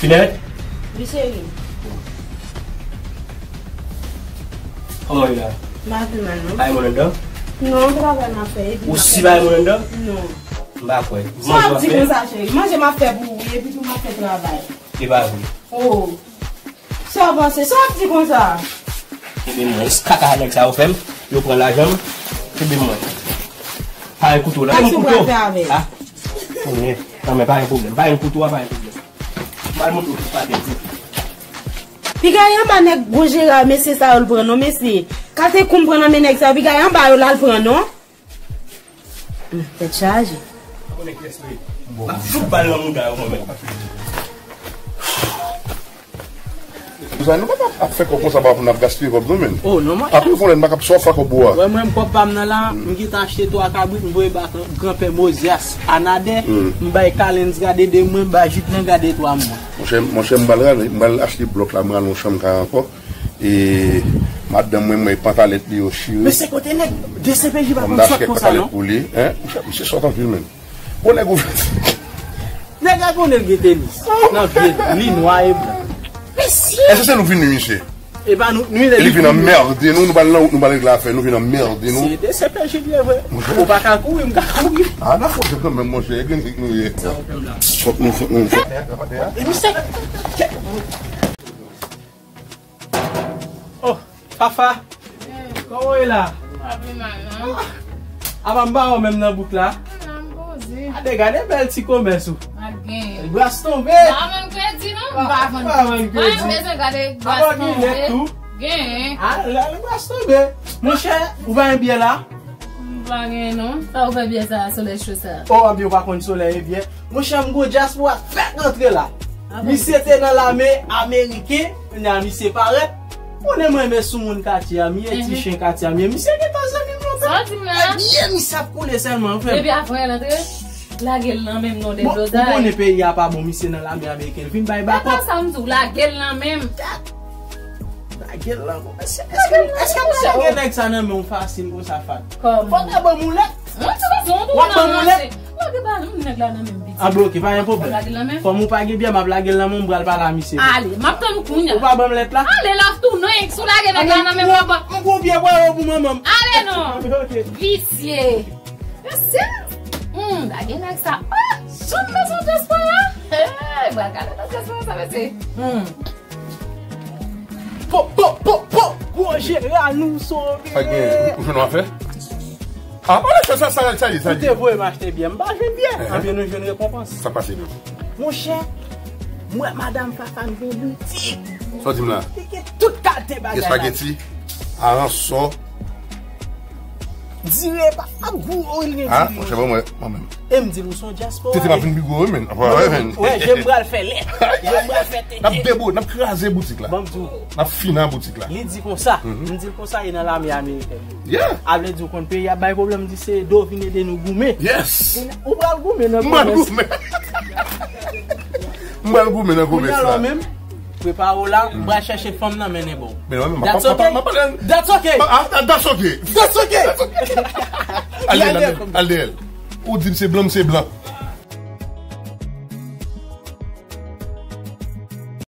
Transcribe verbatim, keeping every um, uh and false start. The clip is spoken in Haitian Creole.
Finèt? Wi, cheri. Kòman w ye la? M pa pi mal, non. Bay moun anndan? Non, travay m ap fè, epi m ap fè. Ou si bay moun anndan? Non. M pa kwè. Sa w ap di konsa, cheri? Manje m ap fè pou ou, wi, epi tou m ap fè travay. E pa vre. Oh. Sa w panse? Sa w ap di konsa? Kenbe mwen. Kaka nèg sa yo fè m. Yo pran lajan m. Kenbe mwen. Pa gen kouto la. Kisa w pral fè avè l? Ah. Konnen. Non, men pa gen pwoblèm. Pa gen kouto a, pa gen pwoblèm. M al montre w tout pa gen pwoblèm. Piga anba nèg gwo jera, mesye sa yo l pran non, mesye. Kate kou m pran nan men nèg sa yo, piga anba yo la l pran non. Hmm, tèt chaje. Bon. M ap fout bal nan mouda yo, mwen menm. Kouzen, nou pa t ap fè kòb konsa pa pou n ap gaspiye kòb nou, menm. Oh, non, mwen. Apre, yon lè n pa k ap sòf a kòb ou a. Wè, mwen, kòb pa m nan la, m gentan achte twa kabrit, m voye ba gran pè Mozias, Anadè, m bay Kalens gade de mwen, m bay Jitlen gade twa mwen. Monchè, monchè, m pral rale, m pral achte blòk la, m rale yon chanm kay ankò. E madanm mwen, mwen, pantalèt li yo chire. Men se kote nèg D C P J pa konn sòt konsa, non? Fò m ta achte pantalèt pou li, en? Monchè, misye sòt anpil, menm. Bon, nèg ou. Nèg la konnen l gen tenis. Nan pye l, li nwa e blan. Mesye! Èske se nou vin nwi misye? E pa nou, nwi li vin anmède nou, nou pral nan wout, nou pral regle afè nou, vin anmède nou. Se D C P J li ye vre. Ou pa ka kouri, m ka kouri. Ah, n ap fòse kanmenm, monchè, e grenn krik nou ye. Fòk nou, fòk nou, fòk. E misye. Oh, Fafa. Kòman w ye la? M pa pi mal, non. Apa m pa wè w menm nan bouk la? Non, m poze. Gade, gade bèl ti komès ou. Pa gen. Bras tonbe. M pa vann kredi, non. M pa vann. Pa vann kredi. Mwen bezwen gade bras tonbe. Apa gen lèt tou? Gen. Ah, la, la, bras tonbe. Monchè, ou pa gen byè la? M pa gen, non. Sa ou fè byè sa, solèy cho sa? Oh, anpi ou pa konn solèy e byè. Monchè, m gwo dyaspora fèk rantre la. Ah bon? Misye te nan lame ameriken, kounye a misye parèt. Konnen mwen renmen sou moun katye a, m ye ti chen katye a, m ye. Misye gentan zanmi m lontan. Sa w di m la? Ebyen, misye ap koule sèlman, frè m. Epi apre l antre, lage l nan men m non de blozay. Ou konnen peyi a pa bon, misye nan lame ameriken, l vin bay bakòp. E pa sa m di w, lage l nan men m. Lage l nan men m. Èske, èske, èske m ka lage nèg sa nan men w fasil konsa, Fat? Kòman? Fò w ta ban m yon lèt. Mwen ti gason, w ap ban m yon lèt? Lage ba m nèg la nan men m, pitit. Ah, bon, ok, pa gen pwoblèm. Lage l nan men m. Kòm ou pa gen byè, m ap lage l nan men w, m pral pale a misye. Ale, m ap tann ou kounye a. Ou pa ban m lèt la? Ale, l ap tounen, si w lage nèg la nan men m, w ap ban. M gon byè bwè yo pou manman m. Ale non. Ok. Visye. Visye. Hmm, lage nèg sa. Ah, janm bezwen dyaspora. Hey, pral gade nan dyaspora sa, mesye. Hmm. Po, po, po, po! Gwo jera nou sove! Sa gen, ou jwenn w afè? Ah, pa lè sa, sa, sa, sa ye, sa ye. Ou te voye m achte byè, m pa jwenn byè. Enhen. Anben, nou jwenn rekonpans. Sa pase menm? Monchè, m wè madanm Fafa gen boutik. Sa w di m la? Li gen tout kalite bagay la. Gen espageti, aransò. Diri pa, pa gou, oh, li gen diri. Ah, monchè, ban mwen, mwen menm. E m di l ou se yon dyaspora. Tete m ap vin pi gwo, wi, men. Wè, men. Wè, je m pral fè lè. Je m pral fè tete. N ap debou, n ap kraze boutik la. Ban m di w. N ap fini nan boutik la. Li di konsa. Mhm. M di l konsa, e nan lame amerikèn. Yeah. A vle di w konn peyi a bay pwoblèm, di se do vin ede nou goumen. Yes. Ou pral goumen nan komès. M pral goumen. M pral goumen nan komès la. Kounye a la menm, prepare w la, m pral chèche fanm nan mennen ba w. Men non, men, that's okay. That's okay. Ah, that's okay. That's okay. Al dèyè l, al dèyè l. Ou di m se blan, m se blan.